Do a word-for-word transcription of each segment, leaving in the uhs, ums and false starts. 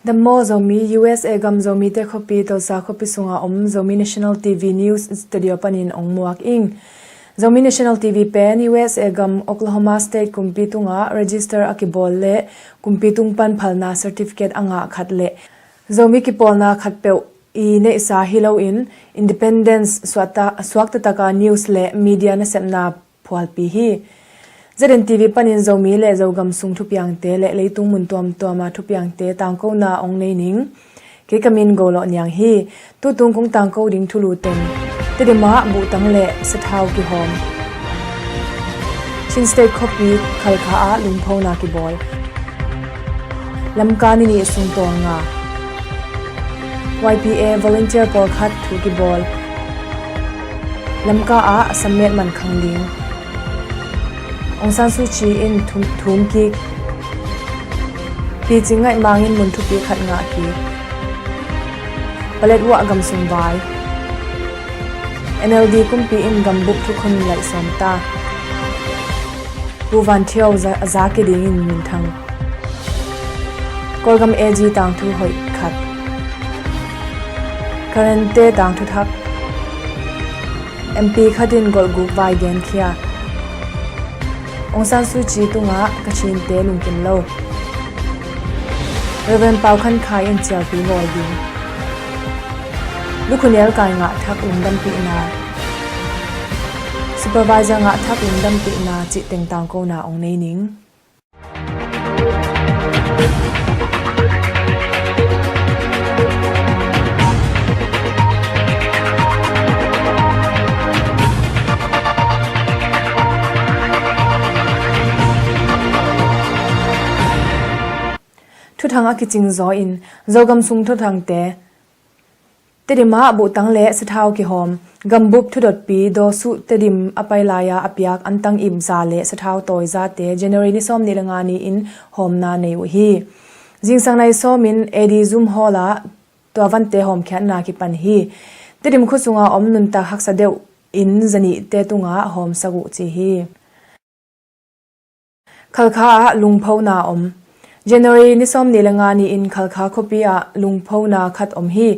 Dam maw Zomi, U S A gam Zomite khuapi Tulsa khuapi sunga om Zomi National T V News Studio panin ong muak ing. Zomi National T V pen U S A gam Oklahoma State kumpi tunga register a kibawl le kumpi tung pan phalna certificate a ngah khat le Zomi kipawlna khatpeuh i neihsa hi loin independence suakta, suakta taka news le media nasepna phualpi hi. Z N T V panin Zomi le Zogam sung thupiangte le leitung mun tuamtuama thupiangte tangkona ong nei ning. Kei ka min Go Lawh Niang hi. Tutung kong tangko ding thulu ten: Tedim ah buhtang le sathau kihawm. Chin State khuapi Khalkha ah lungphona kibawl. Lamka ni nih sung tawlnga. Y P A volunteer pawlkhat thu kibawl. Lamka ah sammet man khang ding. Aung San Suu Kyi in thum, thum kik. Pi Cing Ngaih Mang in mun thupi khat ngah kik. Paletwa gam sung vai. N L D kumpi in gambup thukhun laih sawm ta. Pu Van Thio za, a za kiding in minthang. Kawlgam A G tangthu hoih khat. Karen te tangthu thak. M P khat in golhguk vai genkhia. Aung San Suu Kyi tungah Kachinte lungkim lo. Reverend Pau Khan Khai in cialpi bawl ding. Lukhu nelkai ngah thak lungdampihna. Supervisor ngah thak lungdampihna cih teng tangkona ong nei ning. Thuthang a kicing zaw in Zogam sung thuthangte. Tedim ah buhtang le sathau kihawm. Gambup thudotpi Dawsuh Tedim a pai lai-a a piak antang ip za le sathau tawi zate January ni sawm nih le nga ni-in hawmna nei uh hi. Zingsang nai sawmin A D Zoom Hall ah tua vante hawmkhiatna kipan hi. Tedim khua sunga om nuntak haksa deuh inn zanihte tungah hawmsak uh ci hi. Khalkha ah lungphona om. January ni sawm nih le nga ni-in Khalkha khuapi ah lungphona khat om hi.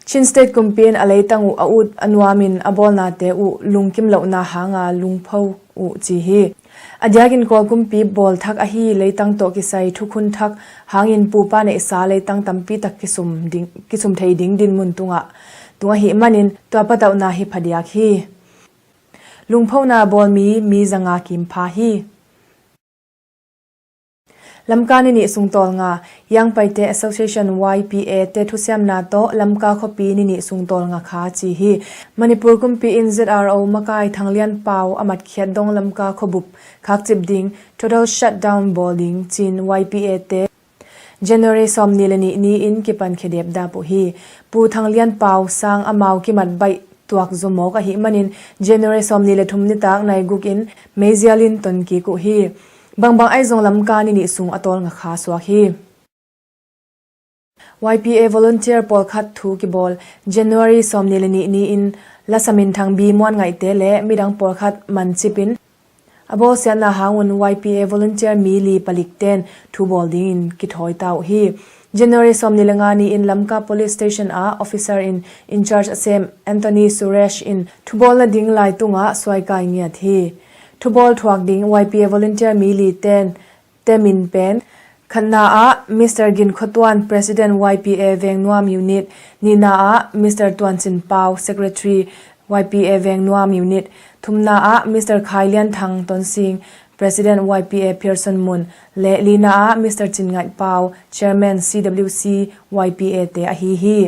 Chin State kumpi in a leitang uh a ut a nuamin a bawlnate uh lungkim lohna hanga lungpho uh ci hi. A diakin Kawl kumpi bawl thak ahi leitang tawh kisai thukhun thak hangin pupa neihsa leitang tampi tak kisum ding, kisum thei ding dinmun tungah tung ahih manin tua patauhna hi phadiak hi. Lungphona bawlmi mi zanga kimpha hi. Lamka ni nih sung tawlnga. Young Paite Association, Y P A te thusiamna tawh Lamka khuapi ni nih sung tawlnga kha ci hi. Manipur kumpi in Z R O makai Thanglian Pau a matkhiat dong Lamka khuabup khakcip ding, total shutdown bawl ding ci-in Y P A te January sawm nih le nih ni-in kipan khedep dap uh hi. Pu Thanglian Pau sang amau kimat baih tuak zaw mawk ahih manin January sawm nih le thum nitak nai guk in meizial in ton kik uh hi. Bangbang ahi zong Lamka ni nih sung a tawlnga kha suak hi. Y P A volunteer pawlkhat thu kibawl. January sawm nih le nih ni-in lasa minthang Bi Muan Ngaihte le midang pawlkhat mancip in a bawlsiatna hangun Y P A volunteer mi li palik ten thu bawl dingin kithawi ta uh hi. January sawm nih le nga ni-in Lamka Police Station ah officer in in charge a sem Anthony Suresh in thubawlna ding lai tungah suaikai ngiat hi. Thubawl thuak ding Y P A volunteer mi li ten te min pen: khatna ah Mister Gin Khua Tuan, President Y P A Veng Nuam Unit, nihna ah Mister Tuan Cin Pau, Secretary Y P A Veng Nuam Unit, thumna ah Mister Khai Lian Thang Tonsing, President Y P A Pearson Mun, le lina ah Mister Cin Ngaih Pau, Chairman C W C Y P A te ahi hi.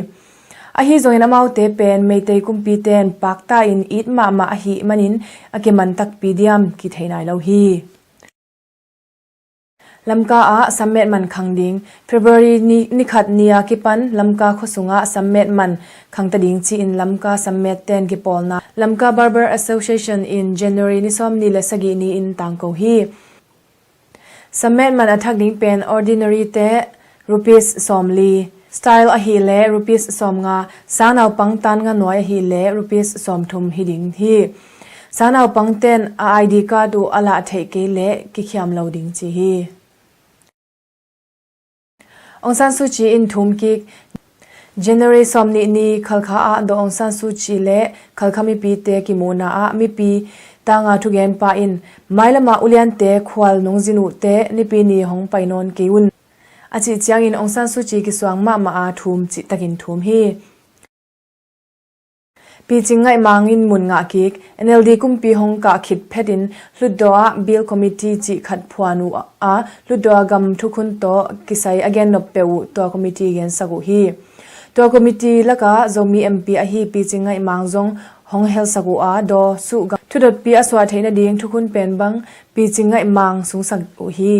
Ahi zongin amaute pen Meitei kumpi ten pakta in it mahmah ahih manin a kiman takpi diam kithei nai lo hi. Lamka ah sammet man khang ding. February ni, ni khat ni a kipan Lamka khua sungah sammet man khang ta ding ci-in Lamka sammet ten kipawlna Lamka Barber Association in January ni sawm nih le sagih ni-in tangko hi. Sammet man a thak ding pen ordinary te rupees sawmli, style ahih leh rupees sawmnga, sang naupang tan nga nuai ahih leh rupees sawmthum hi ding hi. Sang naupang ten a I D card uh a lah theih kei leh kikhiam lo ding ci hi. Aung San Suu Kyi in thum kik. January sawmnih ni Khalkha ah Daw Aung San Suu Kyi le Khalkha mipite kimuhna ah mipi tanga thugenpa in mailamah uliante khual nungzin uhte Nipi ni hong pai nawn kei un a cih ciangin Aung San Suu Kyi kisuang mahmah a thum cihtakin thum hi. Pi Cing Ngaih Mang in mun ngah kik. N L D kumpi hong kah khit phetin Hlutdaw ah Bill Committee cih khat phuan uh a, Hlutdaw ah gam thukhun tawh kisai a gennop peuh uh tua committee gensak uh hi. Tua committee lakah Zomi M P ahi Pi Cing Ngaih Mang zong hong helsak uh a, Daw Suh gam thudotpi a suah theih nading thukhun pen bang Pi Cing Ngaih Mang sungsak uh hi.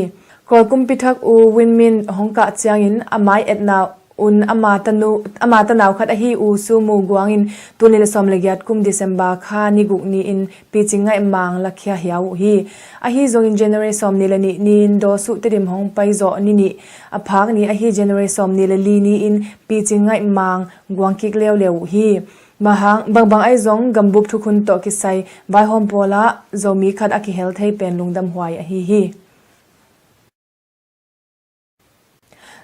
Kawl kumpi thak U Win Myint hong kah ciangin a mai etna un ama tanu, ama tanau khat ahi U Su Mu Guang in tul nih le sawm le giat kum December kha ni guk ni-in Pi Cing Ngaih Mang lakhia hiau uh hi. Ahi zongin January sawmnih le nih ni-in Daw Suh Tedim hong pai zawh ni nih a phak ni ahi January sawmnih le li ni-in Pi Cing Ngaih Mang guang kik leuleu uh hi. Bang hang, bangbang ahi zong gambup thukhun tawh kisai vaihawm pawlah Zomi khat a kihel thei pen lungdam huai ahi hi.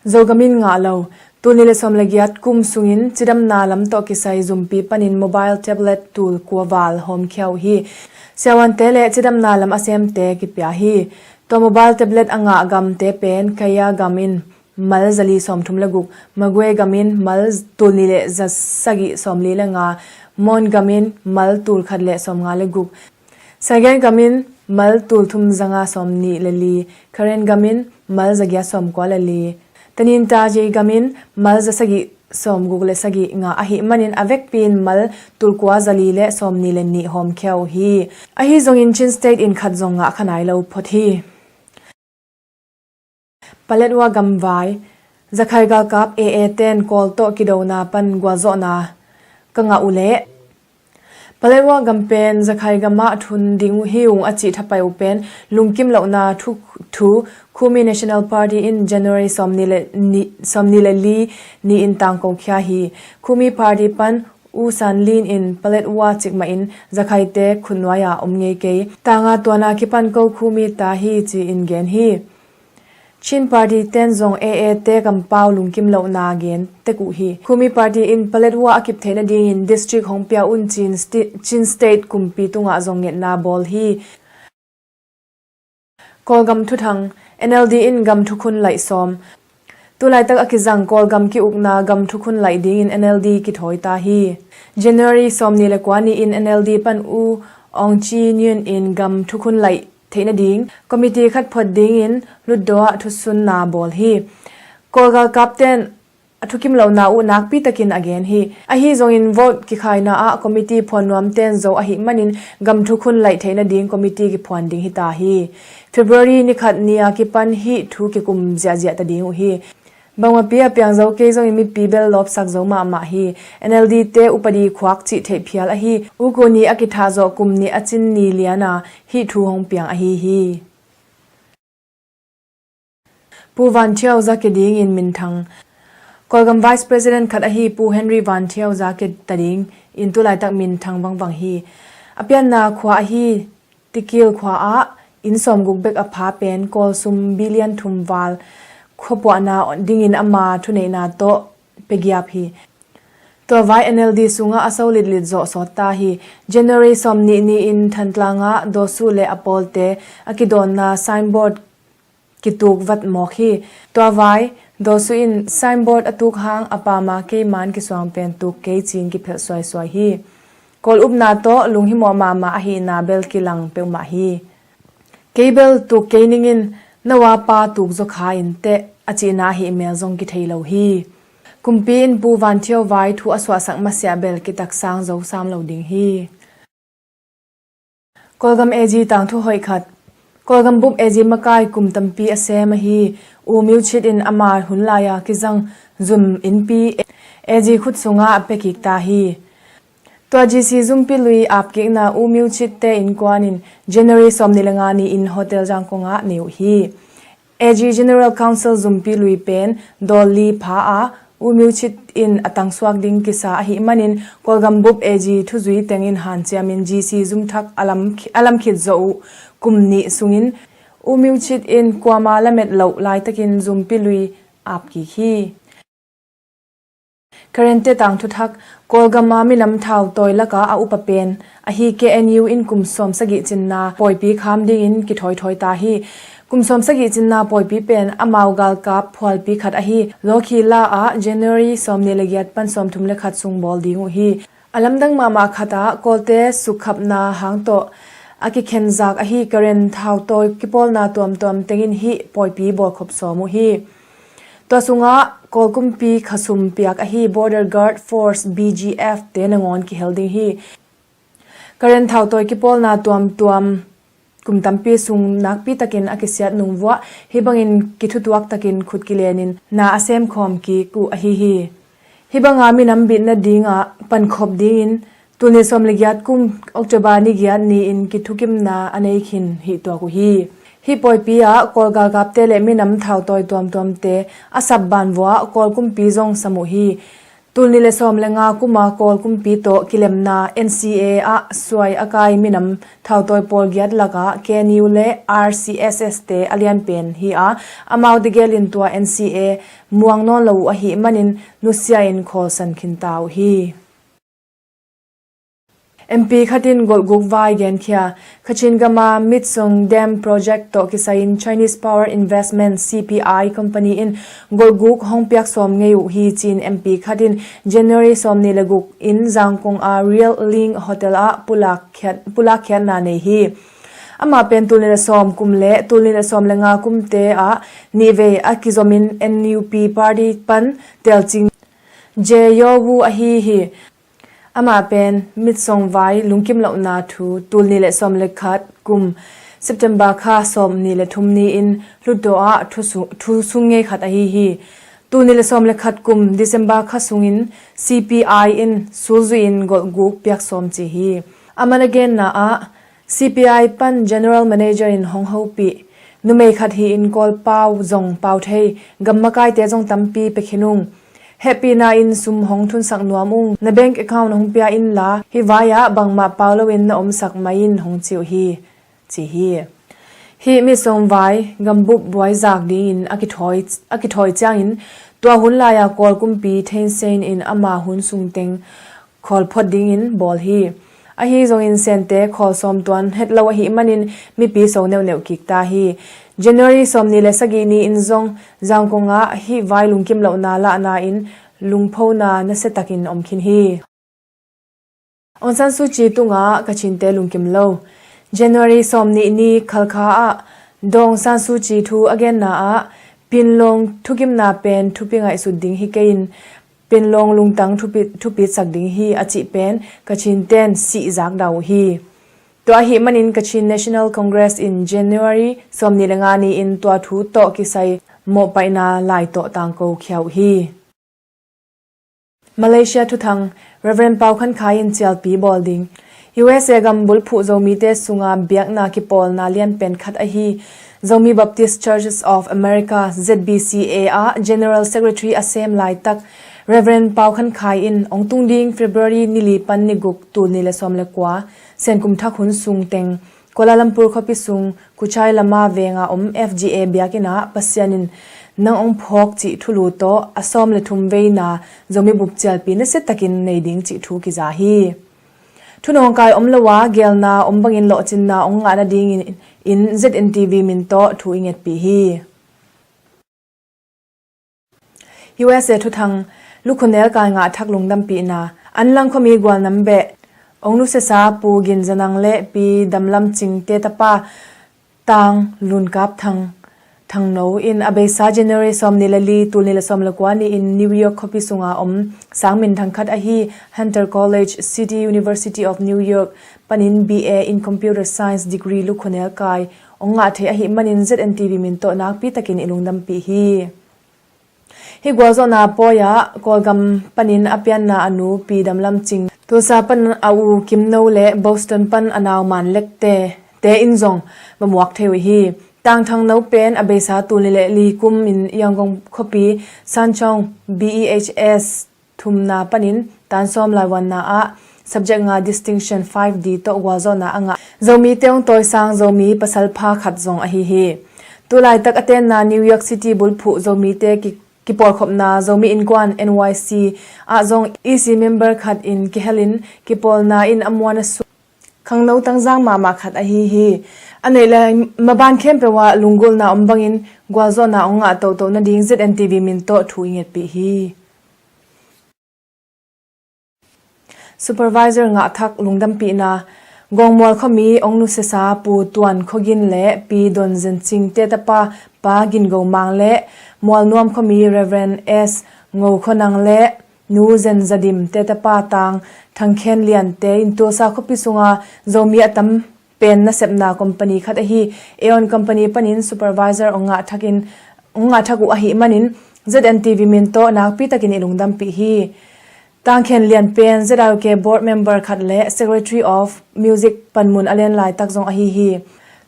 Zogam in ngah lo. Tul nih le sawm le giat kum sungin cidamna lam tawh kisai zumpi panin mobile tablet tul kua val hawmkhia uh hi. Siavuante le cidamna lam a semte kipia hi. Tua mobile tablet a ngah gamte pen Kaya gam in mal zali sawmthum le guk, Magwe gam in mal tul nih le zasagih sawmli le nga, Mon gam in mal tul khat le sawmnga le guk, Sagaing gam in mal tul thum zanga sawmnih le li, Karen gam in mal zagiat sawmkua le li, Tanintharyi gam in mal zasagih sawmguk le sagih ngah ahih manin a vekpi in mal tul kua zali le sawmnih le nih hawmkhia uh hi. Ahi zongin Chin State in khat zong ngah kha nai lo phot hi. Paletwa gamvai. Zakhai galkap A A ten Kawl tawh kidona pan gualzawhna ka ngah uh leh Paletwa gam pen Zakhai gamah thun ding uh hi ung a cih thapai uh pen lungkim lohna thu, thu Khumi National Party in January sawmnih le ni, sawmnih le li ni-in tangkokhia hi. Khumi Party pan U San Lin in Paletwa cikmahin Zakhaite khutnuai-a om ngei kei. Tanga tuana kipan ko Khumi ta hi ci-in gen hi. Chin Party ten zong A A te kampau lungkim lohna gen tek uh hi. Khumi Party in Paletwa a kip theih nadingin district hong pia un ci-in sti-, Chin State kumpi tungah zong ngetna bawl hi. Kawlgam thuthang, N L D in gam thukhun laih sawm. Tulaitak a kizang Kawlgam ki-ukna gam thukhun laih dingin N L D kithawi ta hi. January sawmnih le kua ni-in N L D pan U Aung Kyi Nyunt in gam thukhun laih theih nading committee khat phot dingin Hlutdaw ah thusunna bawl hi. Kawl galkapten a thukim lohna uh nakpi takin a gen hi. Ahi zongin vote kikhaina ah committee phuan nuamten zo ahih manin gam thukhun laih theih nading committee kiphuan ding hi ta hi. February ni khat ni a kipan hih thu kikum ziahziah ta ding uh hi. Bangmahpi a piang zo kei zongin mipi bel lawpsak zo mahmah hi. N L D te upadi khuak cih theih phial ahi. U Ko ni a kithah zawh kum nih a cin ni liana hih thu hong piang ahi hi. Pu Van Thiau zake dingin minthang. Kawlgam Vice President khat ahi Pu Henry Van Thiau zake ta dingin tulaitak minthang vangvang hi. A pianna khua ahi Tikil khua ah inn sawmguk bek a pha pen Kawl sum billion thum val khuapuahna dingin ama thuneihna tawh pegiap hi. Tua vai N L D sungah a so litlit zawh sawt ta hi. January sawmnih ni-in Thantlang ah Daw Suh le a pawlte a kidawnna signboard kituk vat mawk hi. Tua vai Daw Suh in signboard a tuk hang a pama keiman kisuang pen tuk kei ci-in kiphelh suaisuai hi. Kawl upna tawh lunghimawh mahmah ahihna bel kilang peuhmah hi. Kei bel tuk kei ningin na uapa tuk zaw kha inteh a cihna ahih mel zong kithei lo hi. Kumpi in Pu Van Thiau vai thu a suahsak masiah bel kitaksang zo sam lo ding hi. Kawlgam A G tangthu hoih khat. Kawlgam bup A G makai kum tampi a sem ahi U Myo Chit in ama hun lai-a kizang zum innpi A G khut sungah a pia kik ta hi. Tua G C zumpi lui apkikna U Myo Chit te innkuan in January sawmnih le nga ni-in Hotel Zangkong ah nei uh hi. A G General Council zumpi lui pen dawl li pha a, U Myo Chit in a tangsuak ding kisa ahih manin Kawlgam bup A G thuzui tengin hanciamin G C zumthak a lam, a lam khit zawh uh kum nih sungin U Myo Chit in kuama lamet loh laitakin zumpi lui ap kik hi. Karen te tangthu thak. Kawlgam a minam thau tawi laka a upa pen ahi K N U in kum sawm sagih cinna pawipi kham dingin kithawithawi ta hi. Kum sawm sagih cinna pawipi pen amau galkap phualpi khat ahi Lawkhila ah January sawmnih le giat pan sawmthum le khat sung bawl ding uh hi. A lamdang mahmah khat ah Kawlte sukkhapna hang tawh a kikhenzak ahi Karen thau tawi kipawlna tuamtuam tengin hih pawipi bawlkhop sawm uh hi. Tua sungah Kawl kumpi khasum piak ahi Border Guard Force, B G F te nangawn kihel ding hi. Karen thau tawi kipawlna tuamtuam kum tampi sung nakpi takin a kisiat nung vuah hih bangin kithutuak takin khut kilenin na a semkhawm kik uh ahi hi. Hih banga minam bit nadingah pankhop dingin tulnih sawm le giat kum October ni giat ni-in kithukimna a nei khin hih tuak uh hi. Hih pawipi ah Kawl galkapte le minam thau tawi tuamtuamte a sap ban vuah Kawl kumpi zong sam uh hi. Tulnih le sawm le nga kuma Kawl kumpi tawh kilemna N C A ah suai a kai minam thau tawi pawl giat lakah K N U le R C S S te a lianpen hi a, amau degelin tua N C A muang nawn lo uh ahih manin nusia in khawlsan khin ta uh hi. M P khat in golhguk vai genkhia. Kachin gama Mitsong Dam Project tawh kisai-in Chinese Power Investment, C P I, company in golhguk hong piak sawm ngei uh hi, ci-in M P khat in January sawmnih le guk in Zangkong a Real Link Hotel ah pulak khiat, pulak khiatna nei hi. Amah pen tulnih le sawm kum le tulnih le sawm le nga kumte ah nihvei a kizomin N U P party pan telcing J Yo Wu ahi hi. Amah pen Mitsong vai lungkim lohna thu tulnih le sawm le khat kum September kha sawmnih le thum ni-in Hluttaw ah thu su-, thu sung ngei khat ahi hi. Tulnih le sawm le khat kum December kha sungin C P I in sulzuihin golhguk piak sawm ci hi. Amah a genna ah C P I pan General Manager in hong hopih. Numei khat hi-in Kawl pau zong pau thei, gam makaite zong tampi pia khin ung. Hehpihna in sum hong thunsak nuam ung, na bank account hong pia inla, hih vai-ah bangmah pau loin na omsak mai in hong ci uh hi, ci hi. Hih Mitsong vai gambup buai zak dingin a kithawi, a kithawi ciangin tua hun lai-a Kawl kumpi Thein Sein in ama hun sungteng khawl phot dingin bawl hi. Ahi zongin Sente khawl sawm tuan het lo ahih manin mipi so neuhneuh kik ta hi. January sawmnih le sagih ni-in zong Zangkong ah hih vai lungkim lohna lahna in lungphona nasiatakin om khin hi. Aung San Suu Kyi tungah Kachinte lungkim lo. January sawmnih ni Khalkha ah Daw Aung San Suu Kyi thu a genna ah Pinlong thukimna pen thupi ngaihsut ding hi kei in Pinlong lungtang thupi, thupitsak ding hi a cih pen Kachin ten sihzak dah uh hi. Tua ahih manin Kachin National Congress in January sawmnih le nga ni-in tua thu tawh kisai mawhpaihna lai tawh tangko khia uh hi. Malaysia thuthang. Reverend Pau Khan Khai in cialpi bawl ding. U S A gam bulphuh Zomite sunga biakna kipawlna lianpen khat ahi Zomi Baptist Churches of America, Z B C A ah General Secretary a sem laitak Reverend Pau Khan Khai in hong tung ding February ni li pan ni guk, tul nih le sawm le kua, Senkum thak hun sung teng Kuala Lumpur khuapi sung Kuchai lama venga om F G A biakinn ah Pasian in nang hong phawk cih thulu tawh a sawm le thum veina Zomi bup cialpi nasiatakin nei ding cih thu kiza hi. Thunawngkai om lo a geelna om bangin lawhcinna hong ngah nadingin in Z N T V min tawh thu i ngetpih hi. U S A thuthang. Lukhuanel kai ngah thak lungdampihna. Anlang khuami gualnam beh hong nusiasa Pu Gin Za Nang le Pi Dam Lam Cing te tapa Tang Lun Kap Thang, Thang No in a beisa January sawmnih le li, tul nih le sawm le kua ni-in New York khuapi sunga om sang minthang khat ahi Hunter College, City University of New York panin B A in Computer Science degree lukhuanel kai hong ngah thei ahih manin Z N T V min tawh nakpi takin i lungdampih hi. Hih gualzawhna pawi-ah Kawlgam panin a pianna a nu Pi Dam Lam Cing, Tulsa pan a u Kim No le Boston pan a nau Man Lek te, te in zong va muak thei uh hi. Tang Thang No pen a beisa tul nih le li kum in Yangon khuapi Sanchong B E H S thumna panin tan sawm laivuanna ah subject nga distinction five D tawh gualzawhna a ngah Zomite hong tawisang Zomi pasalpha khat zong ahi hi. Tulaitak a tenna New York City bulphuh Zomite ki, Kipawlkhopna Zomi Innkuan, N Y C, ah zong E C member khat in kihelin kipawlna in a muan a su khangno tangzang mahmah khat ahi hi. A neih lai maban khempeuh ah lunggulhna om bangin gualzawhna hong ngah toto nading Z N T V min tawh thu i ngetpih hi. Supervisor ngahthak lungdampihna. Gawngmual khuami ong nusiasa Pu Tuan Khua Gin le Pi Don Zen Cing te tapa Pa Gin Go Mang le Mualnuam khuami Reverend S Ngo Khua Nang le Nu Zen Za Dim te tapa Tang Thang Khen Lian te in Tulsa khuapi sunga Zomi a tam pen nasepna company khat ahi Aeon Company panin supervisor ong ngah thakin, ong ngah thak uh ahih manin Z N T V min tawh nakpi takin i lungdampih hi. Tang Khen Lian pen Z I U K board member khat le Secretary of Music panmun a len laitak zong ahi hi.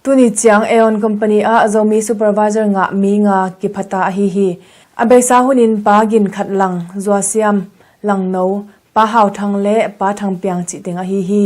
Tuni ciang Aeon Company ah Zomi supervisor ngah mi nga kiphata ahi hi. A beisa hunin Pa Gin Khat Lang, Zuasiam Langno, Pa Hau Thang le Pa Thang Piang cih teng ahi hi.